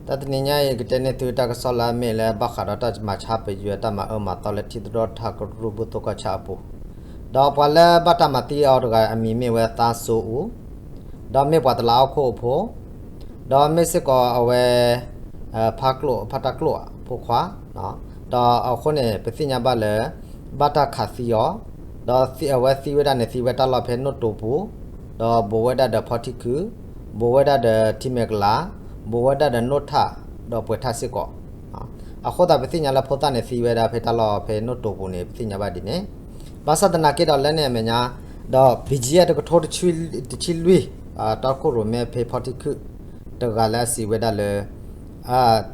တၢ်တနံၤညါအံၤ ကတဲန့ၢ်သုတၢ်ကစီၣ်လၢအမ့ၢ်လၢဘၣ်ဃးဒီးတၢ်မၤဆါပယွဲ တၢ်မၤအၢမၤသီလၢထံသဒၣ်ထၣ်ကရူၢ်ဘုၣ်သိကီၢ်ဆၣ်အပူၤ, ဒီးပှၤလၢဘၣ်တၢ်မၤသံအီၤတဂၤအမံၤမ့ၢ်ဝဲသါစိအူ, ဒီးမ့ၢ်ပှၤတလးအီၣ်ခိၣ်အဖိ, ဒီးမ့ၢ်စ့ၢ်ကီးအဝဲ ဖါကျိၣ် ဖါတၢ်ကျိၣ်အဖိခွါ, ဒီးအဃိန့ၣ် ပသ့ၣ်ညါဘၣ်လၢ ဘၣ်တၢ်ခးသံအီၤ, ဒီးအဝဲသံဝဲဒၣ်န့ၣ် သံဝဲတၢ်လီၢ်ဖဲနိၣ်တိာ်ပူၤ, ဒီးဘူးဝဲဒၣ်ဒီးဖီထံခုၣ်, ဘူးဝဲဒၣ်ဒီးထံမဲာ်ကလၤ, ဘူးဝဲဒၣ်ဒီးနိၣ်ထၣ်, ဒီးပှဲၤထၣ်စ့ၢ်ကီး. အဃိသတးပသ့ၣ်ညါလၢဖိသၣ်န့ၣ်သံဝဲဒၣ်ဖဲတၢ်လီၢ်ဖဲနိၣ်တိာ်ပူၤန့ၣ် ပသ့ၣ်ညါဘၣ်ဒ်န့ၣ်, ဘၣ်ဆၣ်သနာ်က့ဒီးလၢန့ၣ်အမဲာ်ညါ, ဒီး BGF တကထိတဆံလွံၢ် တီခိၣ်ရိၣ်မဲဖဲဖီထံခုၣ် တဂၤလၢအစံးဝဲဒၣ်လၢ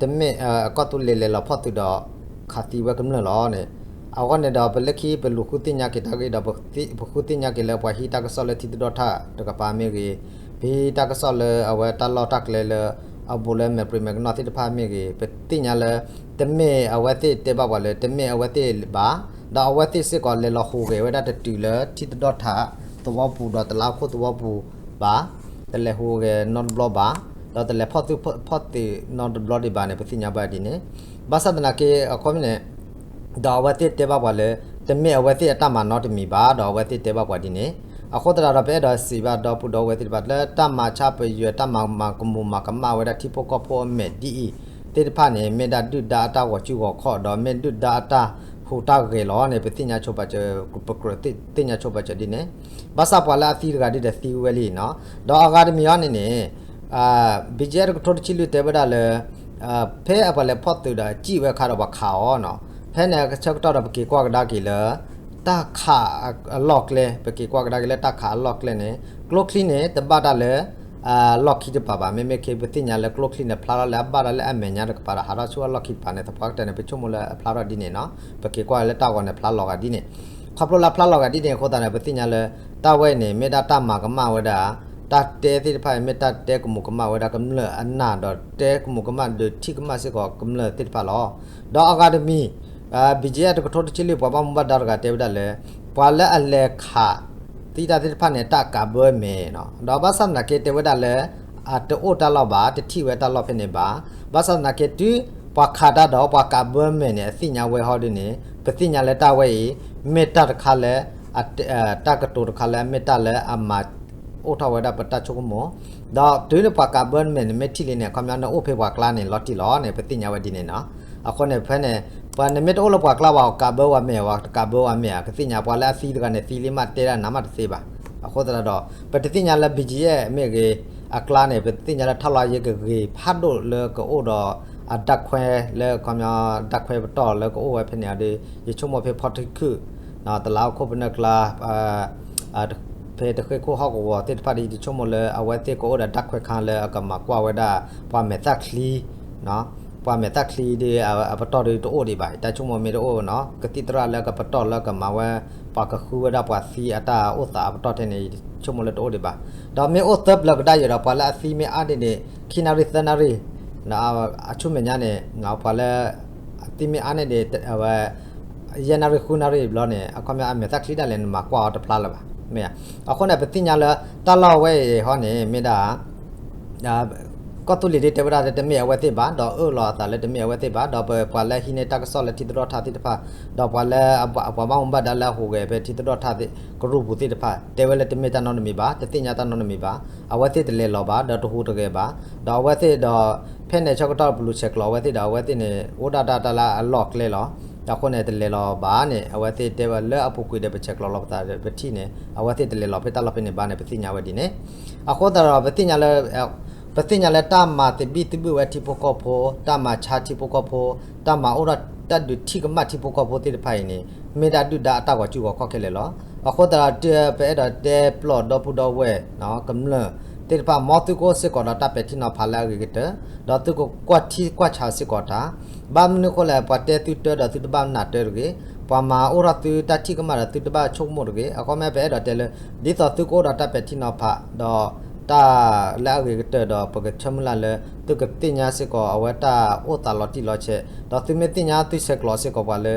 တမ့ၢ်အကီၢ်သူလ့ၤလဲၤလီၤဖီၣ်သုးဒီး ခးသံဝဲကမျၢၢ်လီၤန့ၣ်, အဃိန့ၣ်ဒီး ပလၢခံပလူၤဃုသ့ၣ်ညါက့ၤတၢ်ဂ့ၢ်ဒီး ပဃုသ့ၣ်ညါက့ၤလၢပှၤဟံးတၢ်ကစီၣ်လၢထံသဒၣ်ထၣ်တကပၤမ့ၢ်ဂ့ၤ, ပဟံးတၢ်ကစီၣ်လၢအဝဲတၢ်လီၢ်တၢ်ကျဲလၢ အဘူးလၢမဲာ်ပြံမဲာ်ကနီၣ်သ့ၣ်တဖၣ်မ့ၢ်ဂ့ၤ, ပသ့ၣ်ညါလၢ တမ့ၢ်အဝဲသ့ၣ်တဲဘၣ်ပှၤလၢ တမ့ၢ်အဝဲသ့ၣ်ဘၣ်, ဒီးအဝဲသ့ၣ်စ့ၢ်ကီးလဲၤလီၤဟူးဂဲၤဝဲဒၣ်တတုၤလၢထံသဒၣ်ထၣ်သဝီပူၤ ဒီးတလးအီၣ်ခိၣ်သဝီပူၤဘၣ်, တလဲၤဟူးဂဲၤနီတဘျီဘၣ်, ဒီးတလဲၤဖီၣ်သုးဖီၣ်သ့းနီတဘျီဒံးဘၣ်န့ၣ် ပသ့ၣ်ညါဘၣ်ဒ်န့ၣ်, ဘၣ်ဆၣ်သနာ်က့အခီပညီန့ၣ် ဒီးအဝဲသ့ၣ်တဲဘၣ်ပှၤလၢ တမ့ၢ်အဝဲသ့ၣ်အတၢ်မၤနီတမံၤဘၣ် ဒီးအဝဲသ့ၣ်တဲဘၣ်ပှၤဒ်န့ၣ်, အဃိသတးဒီး ပအဲၣ်ဒိးစံးဘၣ်ဒီပုၢ်ဒီဝဲၢ်သ့ၣ်တဖၣ်လၢ တၢ်မၤဆါပယွဲ တၢ်မၤကမူးမၤကမၣ်ဝဲဒၣ်ထံဖိကီၢ်ဖိအမဲာ်ဒ်အံၤသ့ၣ်တဖၣ်န့ၣ် မ့ၢ်ဒၣ်ဒုၣ်ဒါအတၢ်ဂီၤစုဂီၤခီၣ် ဒီးမ့ၢ်ဒုၣ်ဒါအတၢ်ဟူးတၢ်ဂဲၤလီၤန့ၣ် ပသ့ၣ်ညါဆိပာ်စၢၤ, ပကြၢးသ့ၣ်ညါဆိပာ်စၢၤဒ်န့ၣ်, ဘၣ်ဆၣ်ပှၤလၢအသံတဂၤဒ်ဒီးသံဝဲလံနီၤ, ဒီးအဂၤတမံၤအံၤန့ၣ်န့ၣ် BGF တကထိတဆံလွံၢ်တဲဝဲဒၣ်လၢ ဖဲအပှၤလဲၤဖီၣ်သုးဒီးစံၣ်ဝဲအခါဒီးပှၤခးအီၤနီၤ, ဖဲန့ၣ်ဆၢကတီၢ်ဒီးပက့ၤကွၢ်ကဒါက့ၤလၢ တၢ်ခးအလီၢ်ကျဲ, ပက့ၤကွၢ်ကဒါက့ၤလၢတၢ်ခးအလီၢ်ကျဲန့ၣ် ကျိချံန့ၣ် တဘၣ်တၢ်လၢ လီၢ်ခံတပၤဘၣ်, မ့မ့ၢ်ခဲ ပသ့ၣ်ညါလၢကျိချံန့ၣ် ဖျါထီၣ်လၢအဘၣ်တၢ်လၢအမဲာ်ညါတကပၤဒီး ဟးထီၣ်ဆူအလီၢ်ခံတပၤန့ၣ် သပှၢ်ကတၢၢ်န့ၣ် ပဆိကမိၣ်လၢအဖျါထီၣ်ဒ်န့ၣ်နီၤ, ပက့ၤကွၢ်လၢတၢ်ဂီၤန့ၣ် ဖျါလီၤဂာ်ဒ်န့ၣ်, ခီဖျိလၢအဖျါလီၤဂာ်ဒ်န့ၣ်အဃိသတးန့ၣ် ပသ့ၣ်ညါလၢ တၢ်ဝဲအံၤန့ၣ် မ့ၢ်ဒၣ်တၢ်မၤကမၣ်ဝဲဒၣ် တၢ်တဲသ့ၣ်တဖၣ်အံၤ မ့ၢ်တၢ်တဲကမူးကမၣ်ဝဲဒၣ်ကမျၢၢ်အနၢ် ဒီးတဲကမူးကမၣ်ဒီးထံၣ်ကမၣ်စ့ၢ်ကီးကမျၢၢ်သ့ၣ်တဖၣ်လီၤ. ဒီးအဂၤတမံၤ BGF တကထိတဆံလွံၢ် ပှၤဘၣ်မူဘၣ်ဒါတဂၤတဲဝဲဒၣ်လၢ ပှၤလၢအလဲၤခးသံတၢ်သ့ၣ်တဖၣ်န့ၣ် တၢ်ကးဘၢမဲာ်နီၤ, ဒီးဘၣ်ဆၣ်သနာ်က့တဲဝဲဒၣ်လၢ အတအိၣ်တၢ်လီၢ်ဘၣ်, တထံၣ်ဝဲတၢ်လီၢ်ဖဲန့ၣ်ဘၣ်. ဘၣ်ဆၣ်သနာ်က့တုၤပှၤခးတၢ်ဒီးပှၤကးဘၢမဲာ်န့ၣ် အသ့ၣ်ညါဝဲဟီဒ်န့ၣ် ပသ့ၣ်ညါလၢတၢ်ဝဲအံၤ မ့ၢ်တၢ်တခါလၢ တၢ်ကတိၤတခါလၢအမ့ၢ်တၢ်လၢအမၤအိၣ်ထီၣ်ဝဲဒၣ်ပတၢ်ဆိကမိၣ်, ဒီးတုၤလၢပှၤကးဘၢမဲာ်န့ၣ် မ့ၢ်ထံၣ်လံန့ၣ် အခီပညီနအိၣ်ဖဲပှၤကျါန့ၣ် လီၤတံၢ်လီၤန့ၣ် ပသ့ၣ်ညါဝဲဒ်န့ၣ်နီၤ. အဃိန့ၣ်ဖဲန့ၣ် ပှၤနမ့ၢ်တအိၣ်လၢပှၤကျါဘၣ် ကးဘၢဝဲမ့ၢ်ဧါ ကးဘၢဝဲမ့ၢ်ဧါ ကသ့ၣ်ညါ ပှၤလၢအသံတဂၤန့ၣ် သံလံမး တဲဒၣ်နၤမးတသ့ဘၣ်. အဃိသတးဒီး ပတသ့ၣ်ညါလၢ BGF မ့ၢ်ဂ့ၤ အကျါန့ၣ် ပသ့ၣ်ညါလၢ ထီၣ်လီၤယဲကဂ့ၤဖးဒိၣ်လၢကအိၣ်ဒီးအဓာတ်ခွဲလၢ ခီပညီဓာတ်ခွဲပတီၢ်လၢကအိၣ်ဝဲဖဲန့ၣ်ဒီး ယဆိကမိၣ်ဖဲဖီထံခုၣ် တလးအီၣ်ခိၣ်ပနၢၢ်ကျါ ဖဲတဃ့ခိၣ်ဟီၣ်ကဝီၤသ့ၣ်တဖၣ်ဒီး ယဆိကမိၣ်လၢအဝဲသ့ၣ်ကအိၣ်ဒီးဓာတ်ခွဲခန်းလၢအကမၤကွၢ်ဝဲဒၣ် ပှၤမဲာ်သၣ်ချံ ပှၤမဲာ်သၣ်ချံဒီး အပတီၢ်ဒီးတအိၣ်ဒံးဘၣ်. တၢ်ဆိကမိၣ်မ့ၢ်တအိၣ်နီၤ ကသံၣ်သရၣ်လၢကပတီၢ်လၢကမၤဝဲ ပှၤကဃုဝဲဒၣ်ပှၤသံအတၢ်အိၣ်သးအပတီၢ်ထဲန့ၣ် ယဆိကမိၣ်လၢတအိၣ်ဒံးဘၣ်. ဒီးမ့ၢ်အိၣ်သၢပျၢၤကဒါယဲၢ်ဒီး ပှၤလၢအသံမ့ၢ်အါန့ၢ်ဒံး ခံနၣ်ရံၣ်သၢနၣ်ရံၣ် အဆူမဲာ်ညါန့ၣ် ပှၤလၢ သံမ့ၢ်အါန့ၢ်ဒံး အဝဲ ယဲၢ်နၣ်ရံၣ်ဃုနၣ်ရံၣ်ဘျီန့ၣ် အခီပညီအမဲာ်သၣ်ချံဒၣ်လဲာ်န့ၣ် နမၤကွၢ်အီၤတဖျါလၢၤဘၣ် မ့ၢ်ဧါ. အဃိန့ၣ် ပသ့ၣ်ညါလၢ တၢ်လီၢ်ဝဲအံၤဟီန့ၣ် မ့ၢ်ဒၣ် ကီၢ်သူလ့ၤဒ်တဲဝဲဒၣ်လၢတမ့ၢ်အဝဲသ့ၣ်ဘၣ် ဒီးအၢၣ်လီၤအသးလၢတမ့ၢ်အဝဲသ့ၣ်ဘၣ် ဒီးပပှၤလၢဟံးန့ၢ်တၢ်ကစီၣ်လၢထံသဒၣ်ထၣ်သ့ၣ်တဖၣ် ဒီးပှၤလၢအပှၤဘၣ်မူဘၣ်ဒါလၢအဟူးဂဲၤဖဲထံသဒၣ်ထၣ်သ့ၣ်ကရူၢ်ပူၤသ့ၣ်တဖၣ် တဲဝဲလၢတမ့ၢ်တၢ်နီတမံၤဘၣ် တသ့ၣ်ညါတၢ်နီတမံၤဘၣ် အဝဲသ့ၣ်တလဲၤလီၤဘၣ် ဒီးတဟူးတဂဲၤဘၣ် ဒီးအဝဲသ့ၣ်ဒီး ဖဲန့ၣ်ဆၢကတီၢ်ပလူၤဆဲးကျိးအဝဲသ့ၣ်ဒီး အဝဲသ့ၣ်န့ၣ် အိၣ်ဒၣ်ဒၣ်တၢ်လၢအလီၢ်ကျဲလီၤ. အဃိန့ၣ် တလဲၤလီၤဘၣ်န့ၣ် အဝဲသ့ၣ်တဲဝဲလၢအပူၤကွံာ်ဒီး ပဆဲးကျိးလီၤပသးဒီး ပထံၣ်န့ၣ် အဝဲသ့ၣ်တလဲၤလီၤဖဲတၢ်လီၢ်ဖဲန့ၣ်ဘၣ်န့ၣ် ပသ့ၣ်ညါဝဲဒ်န့ၣ်. အဃိသတးဒီး ပသ့ၣ်ညါလၢ ပသ့ၣ်ညါလၢတၢ်မၤသဘံၣ်သဘုၣ်ဝဲထံဖိကီၢ်ဖိ တၢ်မၤဆါထံဖိကီၢ်ဖိ တၢ်မၤအိၣ်ဒီးတၢ်ဒုးထံၣ်ကမၣ်ထံဖိကီၢ်ဖိသ့ၣ်တဖၣ်အံၤန့ၣ် မ့ၢ်ဒၣ်ဒုၣ်ဒါအတၢ်ဂီၤစုဂီၤခီၣ်ခဲလၢာ်လီၤ. အဃိသတးဒီး ပအဲၣ်ဒိးတဲပျီၢ်ဒီပုၢ်ဒီဝဲၢ် ကမျၢၢ်သ့ၣ်တဖၣ် မ်သုကအိၣ်စ့ၢ်ကီးဒီးတၢ်ပဲာ်ထံနီၤဖးလၢအဂ့ၤကတၢၢ် ဒီးသုကကွၢ်ထံကွၢ်ဆးစ့ၢ်ကီးတၢ် ဘၣ်မနုၤအဃိလဲၣ် ပှၤတဲသုတၢ်ဒီးသုတဘၣ်နာ်တၢ်တဂ့ၤ, ပှၤမၤအိၣ်ထီၣ်သုတၢ်ထံၣ်ကမၣ်ဒီးသုတဘၣ်ဆိကမိၣ်တဂ့ၤ. အခီပညီပအဲၣ်ဒိးတဲလၢ ဒ်သိးသုကအိၣ်ဒီးတၢ်ပဲာ်ထံနီၤဖး ဒီးတၢ်လၢအဂ့ၤကတၢၢ်ဒီး ပကဆၢမုၢ်လၢ်လၢ သုကသ့ၣ်ညါစ့ၢ်ကီးအဝဲတၢ်အိၣ်သးလီၤတံၢ်လီၤဆဲး ဒီးသုမ့ၢ်သ့ၣ်ညါသုဆဲးကျိးစ့ၢ်ကီးပှၤလၢ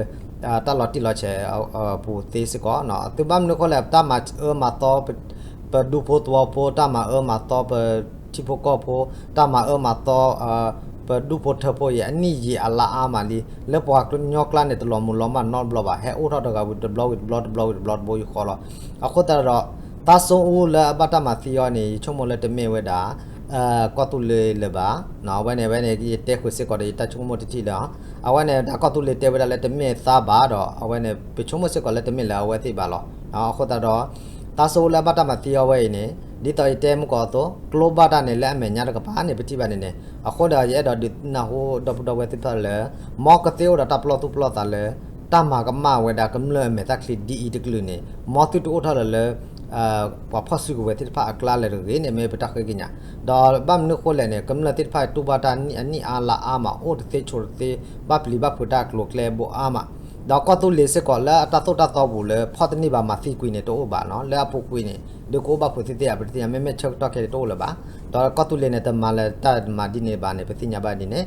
တၢ်လီၤတံၢ်လီၤဆဲးအပူၤသ့စ့ၢ်ကီး. သုဘၣ်မနုၤအဃိလဲၣ် တၢ်မၤအၢမၤသီ ပဒူဖိသဝီဖိ တၢ်မၤအၢမၤသီပထံဖိကီၢ်ဖိ တၢ်မၤအၢမၤသီ ပ ပဒူၣ်ဖိထၢဖိအံၤ အနံၣ်ယံာ်အလါအါမးလံ, လၢပှၤကညီကျါန့ၣ် တလီၤမုၢ်လီၤမၢ်နီတဘျီဘၣ်, ဟဲအိၣ်ထီၣ်တဂၤဝံၤတဘျီဝံၤတဘျီတဘျီဝံၤတဘျီတဘျီဃီလီၤ. အဃိသတးဒီး သးစူအူလၢအဘၣ်တၢ်မၤသံအီၤန့ၣ် ယဆိကမိၣ်လၢတမ့ၢ်ဝဲဒၣ် ကီၢ်သူလ့ၤလၢၤဘၣ်. အဝဲန့ၣ် အဝဲန့ၣ် ယတဲဃုာ်စ့ၢ်ကီးဒီးယတၢ်ဆိကမိၣ်တထံၣ်လၢၤ, အဝဲန့ၣ် တၢ်ကီၢ်သူလ့ၤတဲဝဲဒၣ်လၢတမ့ၢ်သးဘၣ်ဒီး အဝဲန့ၣ် ပဆိကမိၣ်စ့ၢ်ကီးလၢတမ့ၢ်လၢအဝဲသ့ၣ်ဘၣ်လီၤ. အဃိသတးဒီး သးစူအူလၢအဘၣ်တၢ်မၤသံအီၤဝဲအံၤန့ၣ် ဒ်သိးယတဲမုၢ်ကီးအသိး ကျိဘၣ်တၢ်န့ၣ် လၢအမဲာ်ညါတကပၤန့ၣ် ပထံၣ်ဘၣ်န့ၣ်န့ၣ် အဃိဒီးယအဲၣ်ဒိးဒုးနၢ်ဟူဒီပုၢ်ဒီဝဲၢ်သ့ၣ်တဖၣ်လၢ မ်ကသ့အိၣ်ဒီးတၢ်ပလီၢ်သူၣ်ပလီၢ်သးလၢ တၢ်မၤကမၣ်ဝဲဒၣ်ကမျၢၢ်အမဲာ်တၢ်ချံဒ်အံၤတကလုာ်န့ၣ် မ်သုတအိၣ်ထီၣ်လၢၤလၢ ပှၤဖီၣ်စုကဝဲၤသ့ၣ်တဖၣ်အကျါလၢၤတဂ့ၤန့ၣ် မ့ၢ်ပတၢ်ဃ့ကညး. ဒီးဘၣ်မနုၤဃိလဲၣ်န့ၣ် ကမျၢၢ်သ့ၣ်တဖၣ်တူၢ်ဘၣ်တၢ်အနံၣ်အါလါအါမး အိၣ်တသ့ဆိးတသ့ ဘၣ်ပျံၤဘၣ်ဖုးတၢ်အကျိၤအကျဲဘိးအါမး, ဒီးကီၢ်သူလ့ၤစ့ၢ်ကီးလၢအတၢ်သိၣ်တၢ်သီပူၤလၢ ဖီၣ်တန့ၢ်ဘၣ်မၤသံကွံာ်န့ၣ်တအိၣ်ဘၣ်နီၤ, လၢအပူၤကွံာ်န့ၣ် ဒုးကအိၣ်ဘၣ်ဖုးသ့သ့ဧါ ပတသ့ၣ်ညါ, မ့မ့ၢ်ဆၢကတီၢ်ခဲအံၤတအိၣ်လၢၤဘၣ်. ဒီးကီၢ်သူလ့ၤန့ၣ် တမၤလၢတၢ်မၤဒ်န့ၣ်ဘၣ်န့ၣ် ပသ့ၣ်ညါဘၣ်ဒ်န့ၣ်.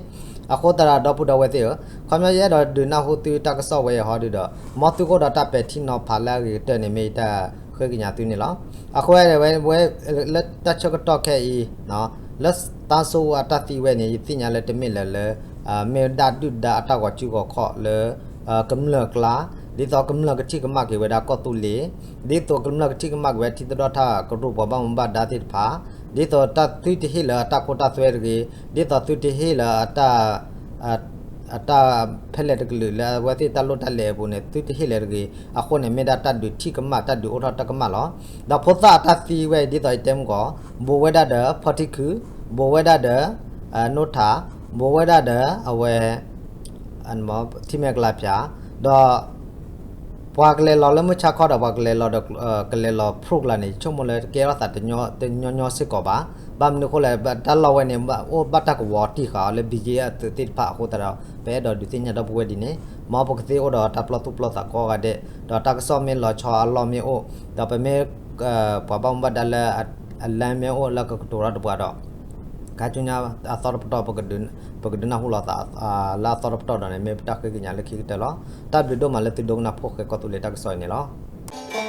အဃိသတးဒီး ဒီပုၢ်ဒီဝဲၢ်သ့ၣ်ဧၢ, ခီပညီယအဲၣ်ဒိးဒုးနၢ်ဟူသုတၢ်ကစီၣ်ဝဲအံၤဟီဒုဒီး မ်သုကအိၣ်ဒီးတၢ်ပဲာ်ထံနီၤဖးလၢအဂ့ၤကတၢၢ်န့ၣ် မ့ၢ်ယတၢ်ဃ့ကညးသုန့ၣ်လီၤ. အဃိဝဲ ဝဲ လၢတၢ်ဆၢကတီၢ်ခဲအံၤ လၢသးစူအတၢ်သံဝဲန့ၣ် ယသ့ၣ်ညါလၢတမ့ၢ်လၢၤလၢ မ့ၢ်ဒၣ်ဒုၣ်ဒါအတၢ်ဂီၤစုဂီၤခီၣ်လၢ ကမျၢၢ်အကျါ, ဒ်သိးကမျၢၢ်ကထံၣ်ကမၣ်က့ၤဝဲဒၣ်ကီၢ်သူလ့ၤ, ဒ်သိးကမျၢၢ်ကထံၣ်ကမၣ်က့ၤဝဲထံသဒီၣ်ထၣ်ကရူၢ်ပှၤဘၣ်မူဘၣ်ဒါသ့ၣ်တဖၣ်, ဒ်သိးတၢ်သုတဟ့ၣ်လၢၤအတၢ်ခိတၢ်သွဲတဂ့ၤ, ဒ်သိးသုတဟ့ၣ်လၢၤအတၢ် အတၢ်ဖဲလဲၣ်တကလုာ်လၢအဝဲသ့ၣ်တၢ်လိၣ်တၢ်လဲၤအပူၤန့ၣ် သုတဟ့ၣ်လၢၤတဂ့ၤ, အဃိန့ၣ် မ့ၢ်ဒၣ်တၢ်ဒုးထံၣ်ကမၣ် တၢ်ဒုးအိၣ်ထီၣ်တၢ်ကမၣ်လီၤ. ဒီးဖိသၣ်အတၢ်သံဝဲအံၤ ဒ်သိးယတဲမုၢ်ကီး ဘူးဝဲဒၣ်ဒီး ဖီထံခု, ဘူးဝဲဒၣ်ဒီး နိထၣ်, ဘူးဝဲဒၣ်ဒီးအဝဲ ထံမဲာ်ကလၤဖၠး, ဒီး ပှၤကလဲၤလီၤလၢမုၢ်ဆါခီဒီး ပှၤကလဲၤလီၤဒီး ကလဲၤလီၤဖျိကလၤန့ၣ် ယဆိကမိၣ်လၢတကဲထီၣ်သးတညီညီစ့ၢ်ကီးဘၣ်. ဘၣ်မနုၤအဃိလဲၣ် တၢ်လီၢ်ဝဲန့ၣ် အိၣ်ဘၣ်တၢ်ကဝီၤတံၢ်ဃာ်အီၤလၢ ဘံက့အသုးသ့ၣ်တဖၣ်အဃိသတးဒီး ပအဲၣ်ဒိးဒုးသ့ၣ်ညါဒီပုၢ်ဝဲၢ်ဒ်န့ၣ် မ်ပကသ့အိၣ်ဒီးတၢ်ပလီၢ်သူၣ်ပလီၢ်သးကိးဂၤဒဲး, ဒီးတၢ်ကစီၣ်မ့ၢ်လီၤဆီအလီၢ်မ့ၢ်အိၣ်, ဒီးပမ့ၢ် ပှၤဘၣ်မူဘၣ်ဒါလၢ အလါမ့ၢ်အိၣ်လၢကကတိၤထီၣ်တပှၤဒီး ခါဆူညါအသီတပတီၢ် ပကဒုးနၢ်ဟူလိာ်သး လၢအသီတပတီၢ်ဒီးန့ၣ် မ့ၢ်ပတၢ်ဃ့ကညးလၢခံကတၢၢ်လီၤ. တၢ်ဘျုးဒိၣ်မးလၢသုဒိကနၣ်ဖိၣ်ဃဲကီၢ်သူလ့ၤတၢ်ကစီၣ်အံၤန့ၣ်လီၤ.